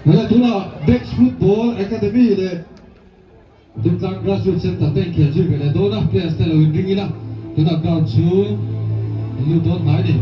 Tunah tunah Bex Football Academy leh Durtlang Grassroots Centre te inkhel zui ve leh dawn a, players te lo inring ila tunah ground chhung an lut dawn hnai a ni.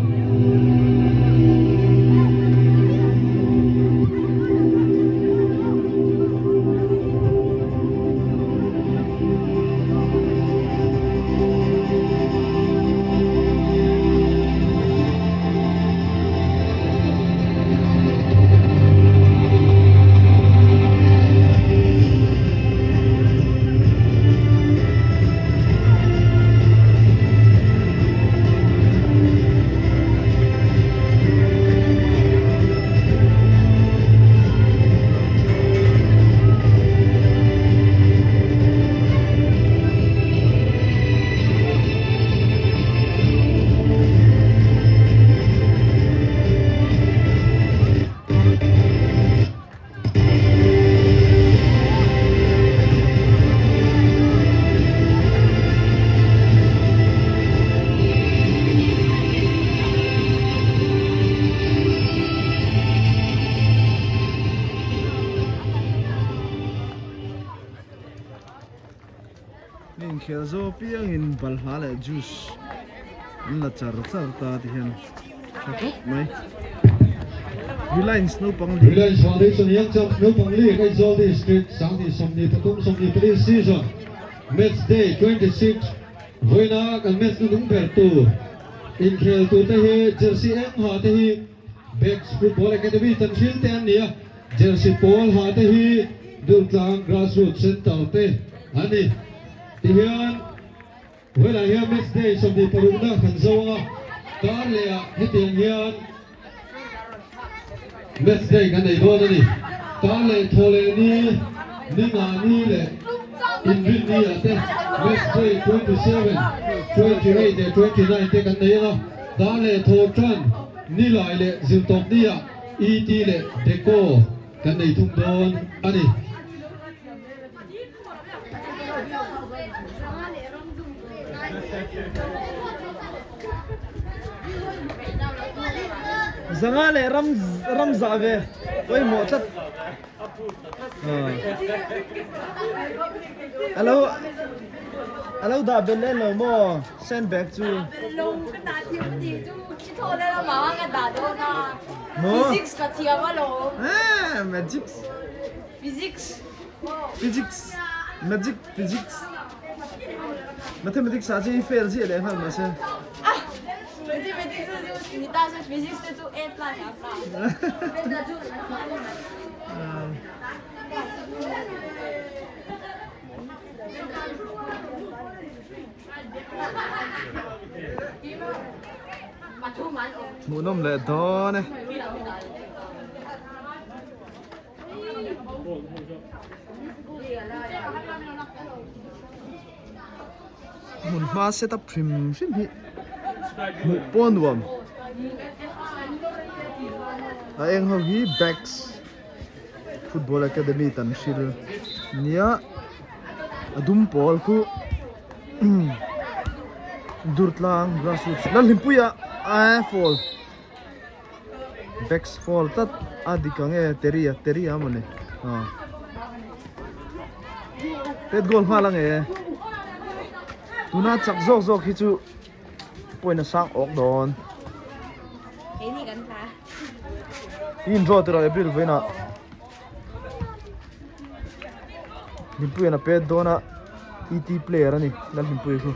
Mi inkhel zo piangin balhla leh juice an la char char ta ti hian tha khawp mai. Reliance naupang li. Reliance Foundation Young Champs naupang league Aizawl District 2023 24 season match day 26 vawiina kan match hnuhnung ber tur inkhel turte hi jersey eng ha te hi Bex Football Academy Tanhril te an ni a. Jersey pawl ha te hi Durtlang Grassroots Centre te an ni. Tihian vawilah hian match day 26 na kan zo ang a, kar leh ah hetiang hian match day kan nei dawn a ni. Kar leh thaw leh ni, ni nga ni leh inrin ni ah te match day 27, 28 leh 29 te kan nei ang a, kar leh thaw tan ni lai leh zirtawp ni ah ET leh Deco kan nei thung dawn a ni. Zanga leh ram ram zah ve pawimawh tlat. Alo alo dah belh leh lo maw sandbag chu. Maw? Ah magic. Physics. Magic physics. Mathematics ah chuan i fail ziah leh nghal mahse. Hmuhnawm leh dawn e. Hmun hma set up hrim hrim hi hmuh pawh a nuam. A eng ho hi bags football academy tan hril nia a dum pawl khu Durtlang grassroots Lalhlimpuia a fall. Bags fall tlat a dik ang e Terry-a Terry-a mawni aw pet goal nghal ang e tuna chak zawk zawk hi chu point a sang awk dawn in draw tura April vawiinah Hlimpuia'n a pet dawn a ET player a ni Lalhlimpuia chu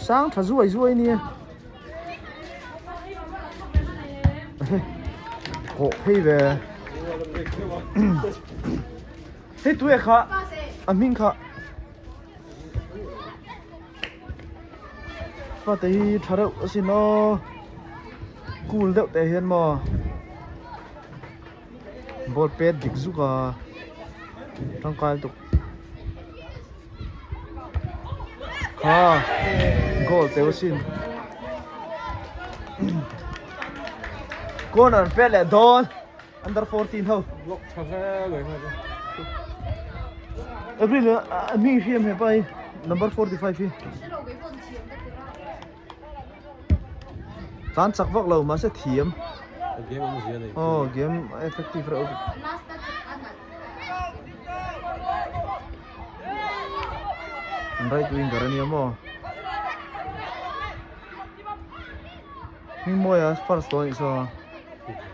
sang tha zuai zuai a nia. Kawh phei ve hei tu e kha a hming kha fate hi tha reuh asin aw cool deuh teh hian maw ball pet dik zuk a tangkai lutuk kha goal teuh asin corner pet leh dawn under 14 ho block tha hle mai April a hming hriam hepa hi number 45 hi Tlan chak vak lo mahse thiam. Aw game a effective reuh lutuk. An right winger ania maw? Hmingmawia first dawn anih saw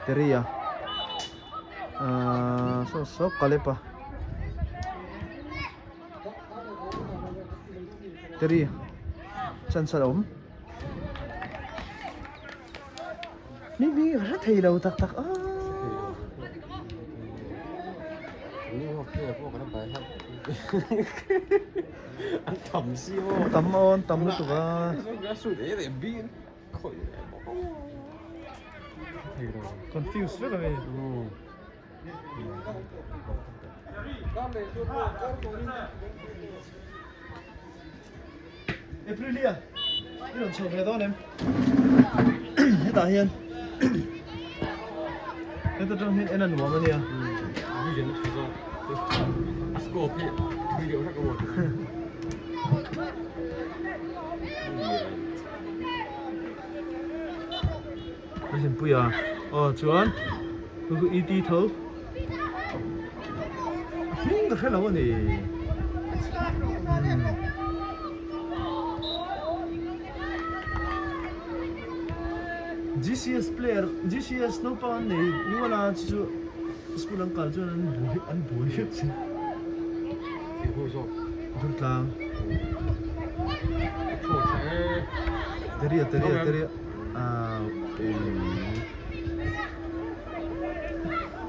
Terry-a ahh saw saw Caleb-a Terry chance a la awm. Mi mi ka hre thei lo tak tak a. An tam si aw. Tam aw an tam lutuk a. Confuse vek a ni. Aprilia i rawn chho ve dawn em hetah hian heta tang hian en a nuam a nia a scope hi thui deuh hlek a maw a hlimpui a aw chuan ET tho a hming ka hre lo a ni GCS player GCS naupang an nei nual a chu chu school an kal chuan an buai an buai vek che Durtlang Teria teria teria ah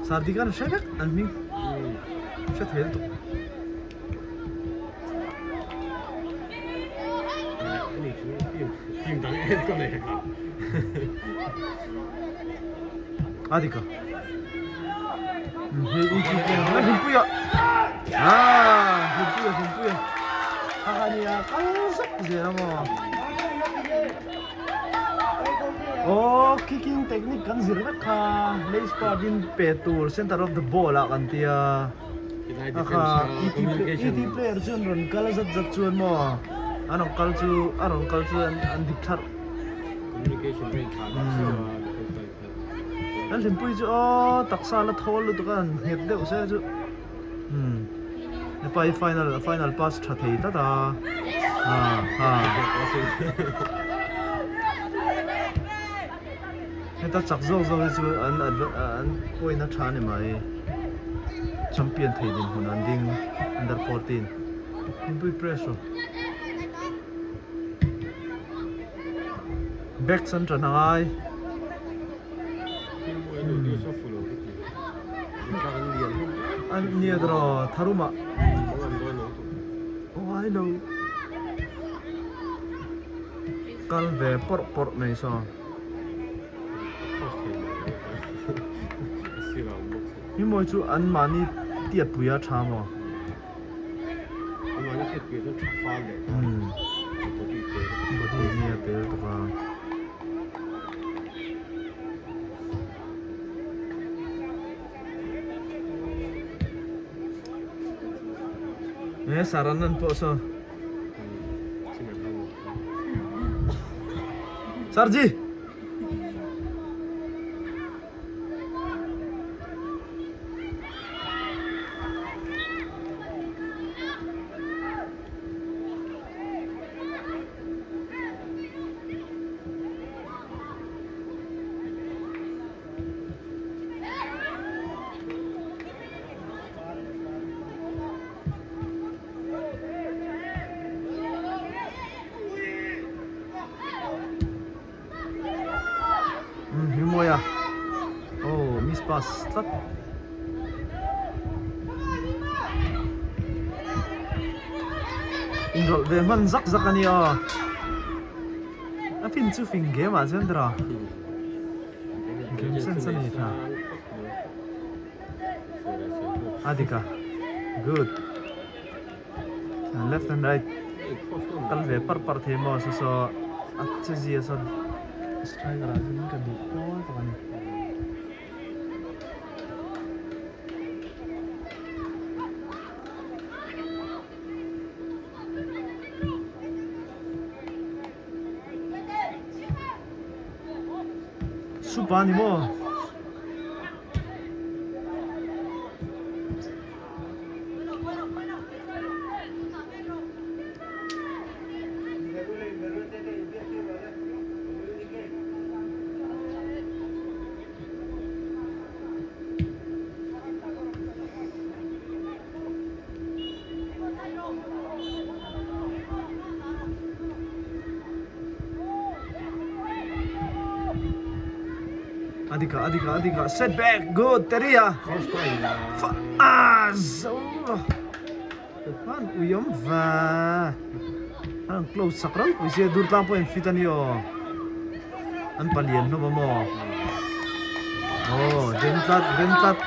Sardi khan a hre vek an hming hre thei lutuk. A dik a hei i chu pawh a hlimpuia ah hlimpuia hlimpuia kha kha nia kal zak zel a maw. Aw kicking technique kan zir vek kha lace part in pe tur center of the ball ah kan tia a kha ET player chuan rawn kal zat zat chuan maw an rawn kal chu a rawn kal chu an dik thlarh an hlimpui chu aw taksa la thawl lutuk a an nghet deuh se chu. Umm hepa hi final final pass tha thei tlat a ha ha heta chak zawk zawk hi chu an an point a tha a ni mai champion thei dinhmun an ding under 14 inpui press rawh backs an tan angai. An nia draw tharuma oh ai lo kal ve pawrh pawrh mai saw hi mawi chu an mahni tiat pui a tha maw body nia tel tuk a. He Saranan pawh saw Sarji Umm hi mawi a aw miss pass tlat. Inrawlh ve hman zak zak a nia a fin chu fing game ah chuan ber a game sense a ni tha a dik a good left and right kal ve par par thei maw saw saw a che zia saw striker ah chuan ka duh pawl tak a ni. Supa ni maw? A dik ah a dik ah a dik ah set back good Terry a ah zo han ui awm va an close sak rang pui sia dur tlang pawh in fit a ni aw an palian hlawm a maw aw den tlat den tlat.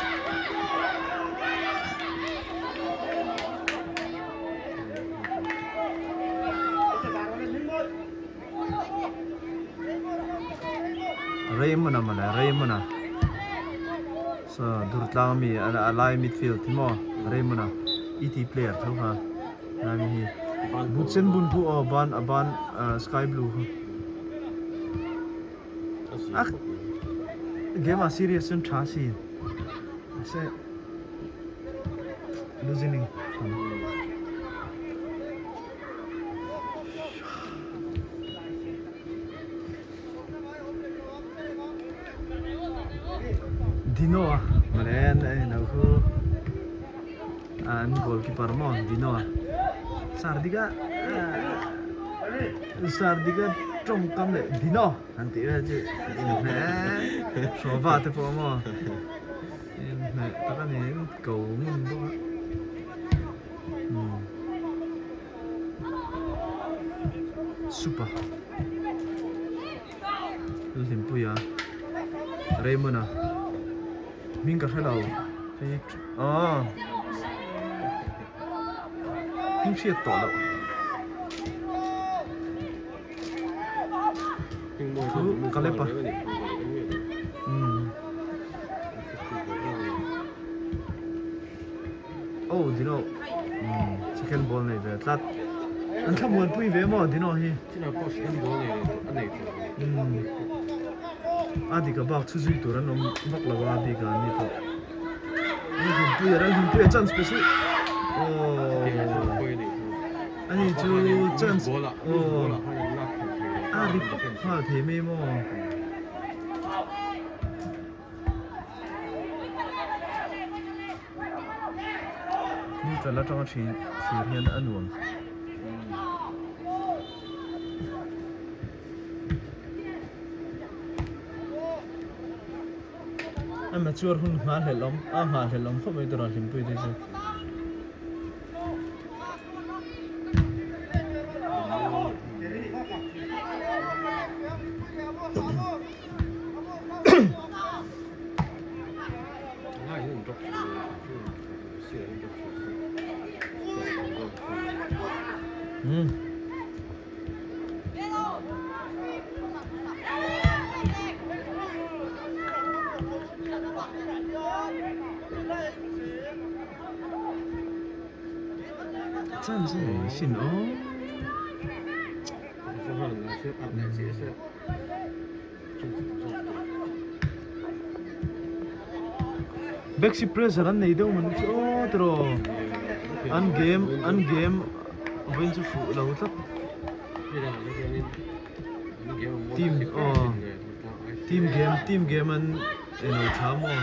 Raymond a mawle Raymond a saw Durtlang ami a lai midfield hi maw Raymond a ET player tho kha lai mi hi but sen bun khu aw ban a ban sky blue khu a game ah serious chuan tha si mahse losing tam. Dino a mawle an en ho khu an goalkeeper maw Dino a Sardika Sardika tawngkam leh Dino han tih vel chu inhmeh hrawva te pawh maw inhmeh tak a ni ko ngun bawk a. Super Hlimpuia Raymond a hming ka hre lo hei aw hming hriat tawh loh chu Caleb a umm. Oh Dino umm second ball nei ve tlat an thlamuan pui ve maw Dino hi China pawh second ball nei leh a nei tawh umm a dik a bak chu zui tur an awm vak lo a bik ah ni pawh an hlimpui a hlimpui a chance pe suh oh ani chu chance oh a ri pawp nghal thei mai maw. Neutral atanga thlir hian a nuam. A mature hun nghahhlelh awm a nghahhlelh awm khawp mai tura hlimpui te chu. Chance a nei sin aw. Back si pressure an nei deuh man chu aw tiraw an game an game vawiin chu fuh lo tlat team aw team game team game an eno tha maw.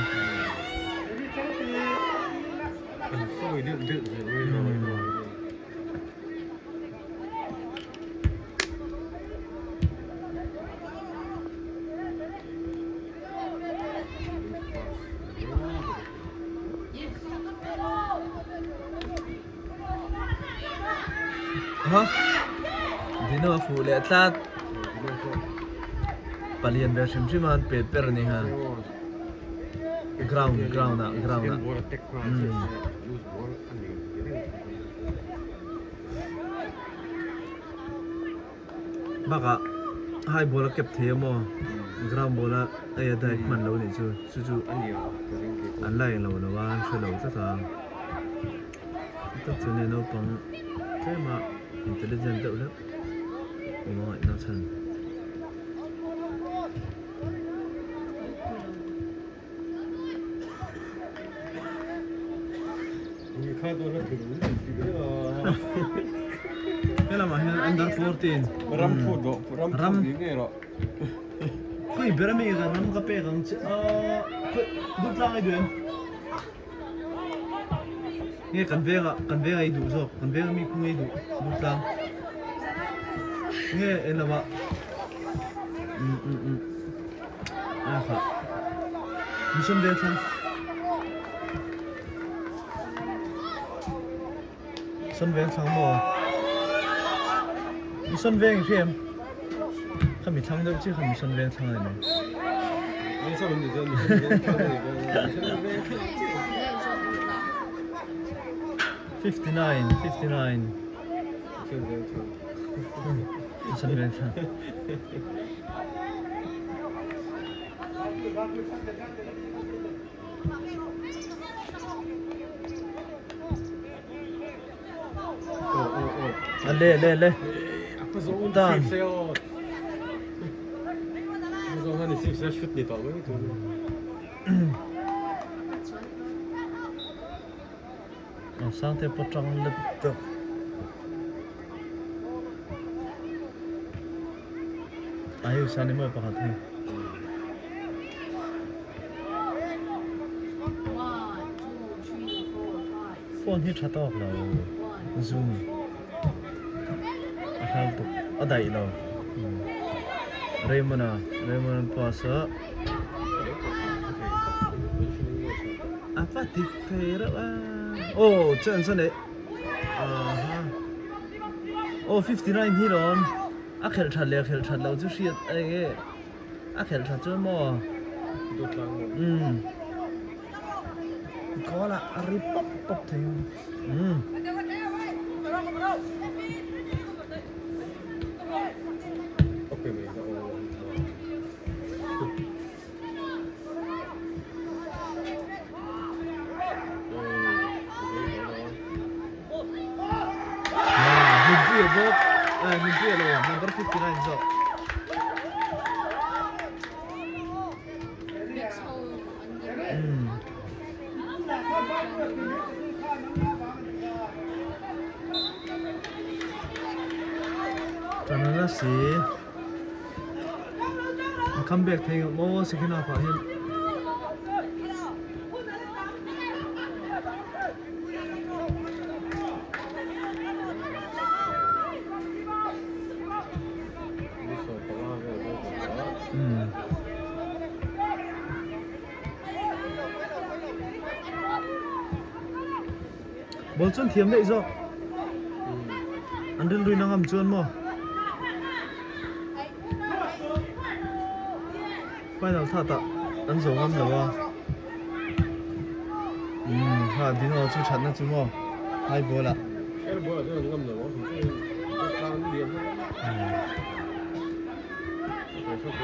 Ha Dino a fuh leh tlat palian ve hrim hrim a an pet ber a ni ha ground ground ah ground ah Bakah high ball a kep thei a maw ground ball a ei a dive hman lo nih chu chu chu an la englo lo a an hre lo tlat a tak chuan hei naupang tlem a intelligent deuh hlek awm a ngaihna chhan. He lamah hian under 14 Ram phut rawh, ram phut ni ngei rawh. Khawi ber ami ka ram ka pek ang che a khawi duh tlang ai duh em? Nge kan venga kan venga i duh zawk kan venga mi khung ei duh duh tlang nge en lama um um um a kha. Mission Vengthlang. Mission Vengthlang maw? Mission Veng i hria em? Kha mi thlang deuh chiah kha Mission Vengthlang a ni mai. 59, 59. Mission Vengthlang. Le le le dan Sangte pawh tang let deuh. A hei san emaw pakhat hi. Phone hi tha tawk lo zoom a hal tuk a daih lo. Raymond a Raymond an pass a. A va dik thei reuh a. Oh chuan chuan eh aha oh 59 hi lawm. A khelh that leh khelh that loh chu hriat a eng e a khelh that chuan maw umm goal ah a ri pawp pawp thei ang umm. Hmunpuia bawk Hmunpuia lo number 59 zawk. Tanana si. A come back thei ngawt maw second half ah hian. Ball chuan thiam daih zawk. An rilru in a ngam chuan maw. Final third ah an zo ngam lo a. Umm ha Dino chu thatna chu maw high ball ah. Air ball ah chuan an ngam lo a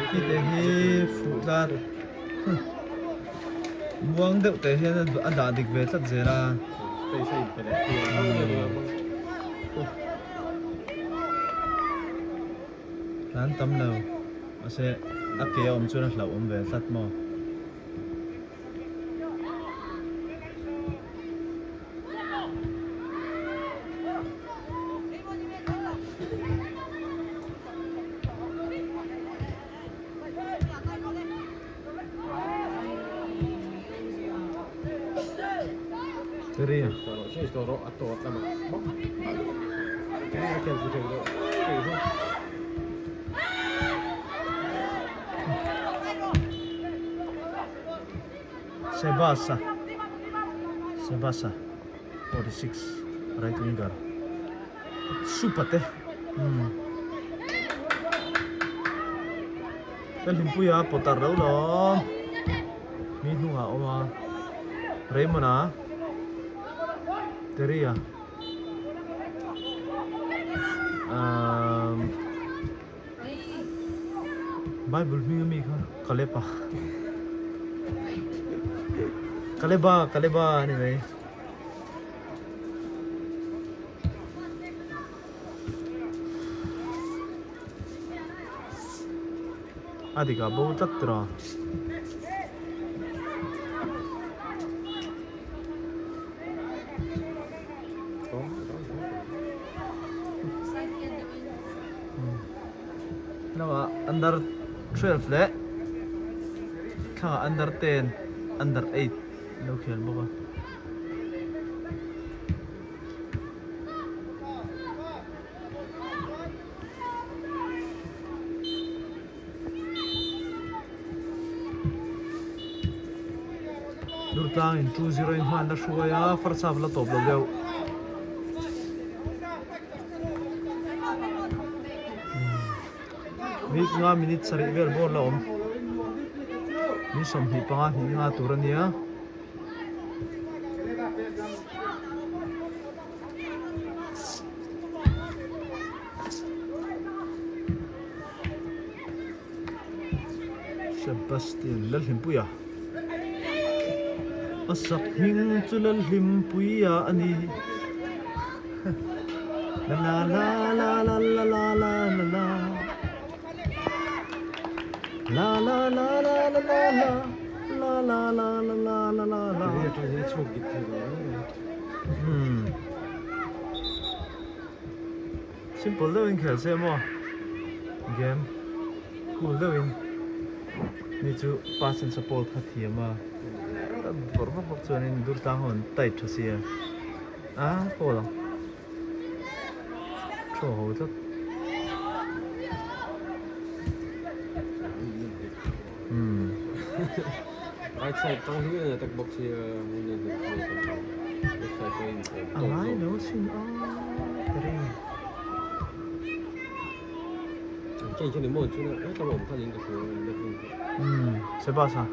Hei te hi fuh tlat muang deuh teh hian a dah dik ve tlat zel a. Tlan tam lo mahse a ke a awm chuan a hlauhawm ve tlat maw. Sebasa Sebasa 46 right winger Supa te umm Ka hlimpuia pawtar lo lawm mi hnungah a awm a Raymond a Terry a umm Bible hming ami kha Kaleba Kaleba Kaleba a ni mai. A dik ah bo tlat tur a. Lamah under 12 leh thlangah under 10 under 8 an lo khel bawk a. Durtlang in 2-0 in hman a hruai a, first half la tawp lo deuh. Minute nga minute sarih vel bawr la awm. Ni 25 hnih nga tur a nia. Sebastian Lalhlimpuia A sak hming chu Lalhlimpuia a ni La la la la la la la la la la La la la la la la la La la la la la la la la Hmm Simple deuhin khel se maw game cool deuhin ni chu pass and support kha thiam a ta bawrh vak vak chuanin Durtlang ho an tight tha sia a pawl ang throw ho tlat hmm Right side tang hi an attack bawk sia left side pawhin A ngai lo sin a ka ring. Umm Sebas a.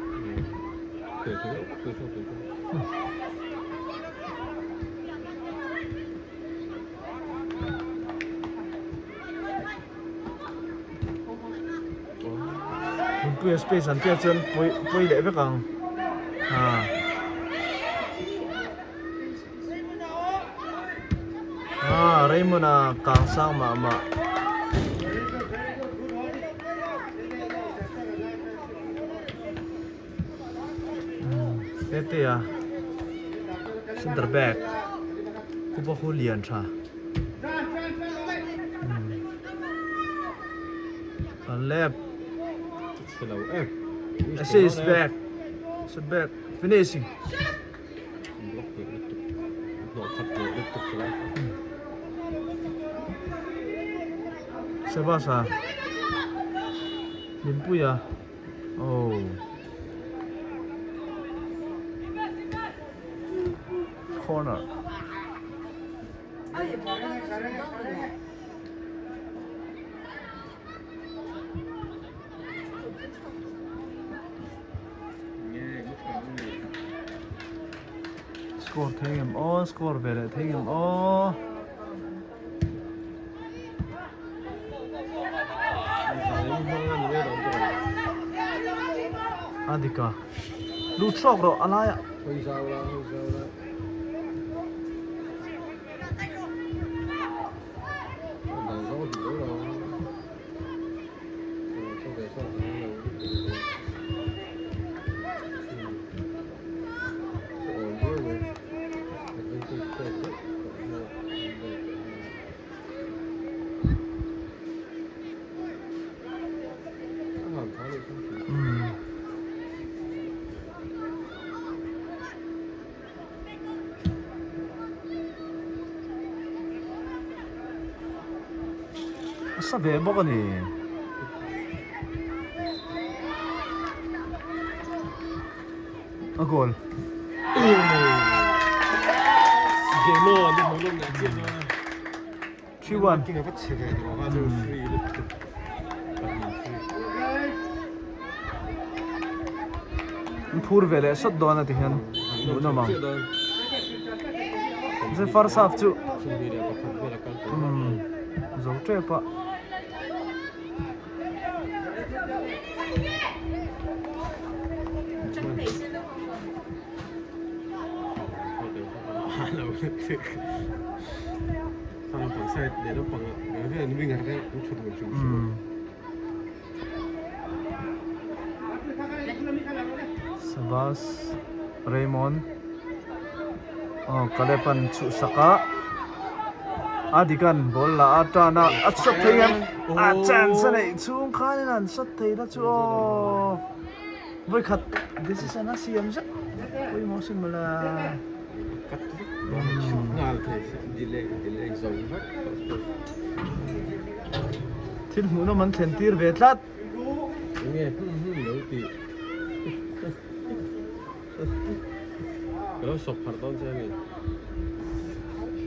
Hmunpuia space an pek chuan pawi pawi leh vek ang ah ah Raymond a kang sang mah mah. Tete a center back khupa khu lian tha left assist back shoot back finishing Sebasa Limpuia Oh. Corner. Score thei em aw, score ve leh thei em aw. A dik a, lut hrawk rawh a laiah. A sa ve bawk a ni. A goal. 3-1. An phur ve leh sawt dawn a ti hian hmuh nawm ang. Mahse first half chu zo tep a. Sabas Raymond aw Caleb-a'n chhuhsak a Adikan ball la a tan a a chhuak thei em a chance a neih chhung khanin an shot thei na chu aw vawikhat decision a siam zet pawimawh sin mawle. Thil hmuhnawm an thlen tir ve tlat. Ka lo sawk pharh dawn che a ni.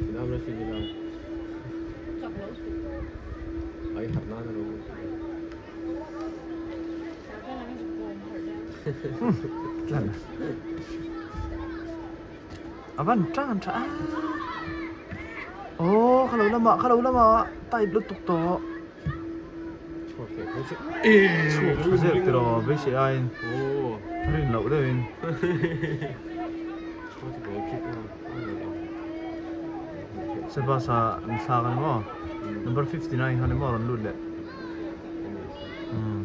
Inam referee ila. Ai harh nan a lo. Tlan. A van tan tha a. Aw kha lo lamah kha lo lamah tight lutuk tawh. Chhuak tha zek tiraw beisei aiin rin loh deuhin. Sebas-a an thlak a ni maw? Number 59 kha ni maw rawn lut leh? Umm.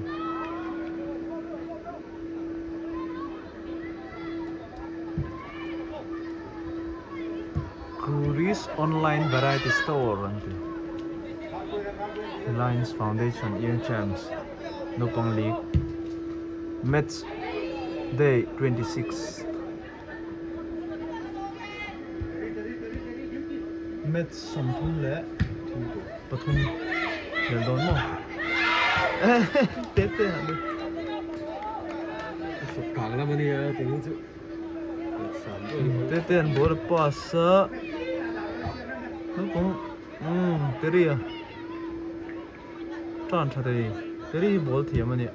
Kuris Online Variety Store an ti. Reliance Foundation Young Champs Naupang League Match Day 26 Match 33 khel dawn maw? Te te han ni. Te te an ball a pass a. Naupang umm Terry a tan tha thei. Terry hi ball thiam a nia.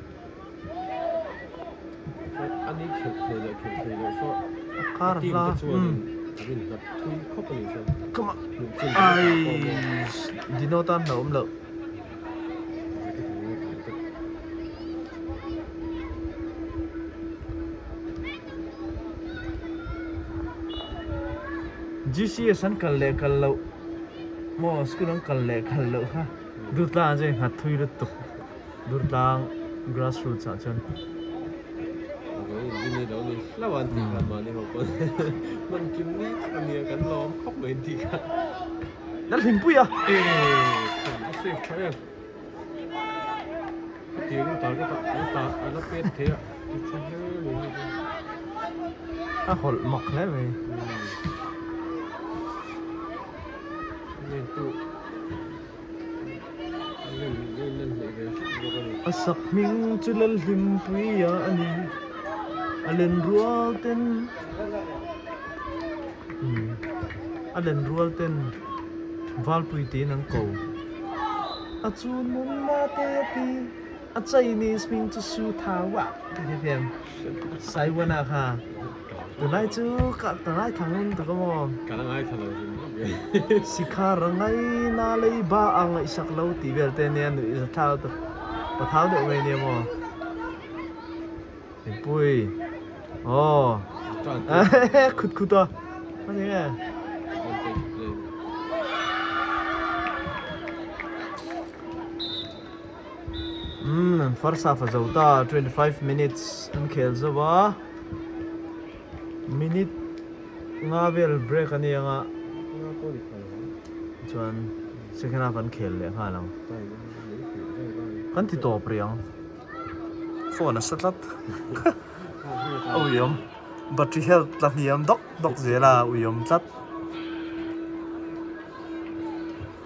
Ani khelh thei leh khelh thei loh saw A kar team hla te chuanin an inhlat thui khawp a ni chuan. Come on. Hmuh chin te Ai pawh maw. Dino tan hlauhawm loh. GCS an kal leh kal loh maw school an kal leh kal loh kha Durtlang ah chuan nghat thui lutuk Durtlang grassroots ah chuan. Lalhlimpui a. A hawlh mak hle mai. A sak hming chu Lalhlimpuia a ni. A len rual ten a len rual ten Valpui tiin an ko. A chu nunna te a ti. A Chinese hming chu Su Tha Wa ti hi hian Saiwana kha tunlai chu ka ka ngaithla ngun tuk a maw? Ka la ngaithla lo hrim hrim ve. Sikhar a ngai na lei ba a ngaihsak lo tih vel te nia nuih za thla lutuk pathau deuh mai nia maw? Mipui aw khut khut a a ni nge? Umm an first half a zo ta 25 minutes an khel zo a minute nga vel break a ni ang a chuan second half an khel leh nghal ang kan ti tawp rih ang phone a sa tlat a uiawm battery health la hniam dawk dawk zel a uiawm tlat.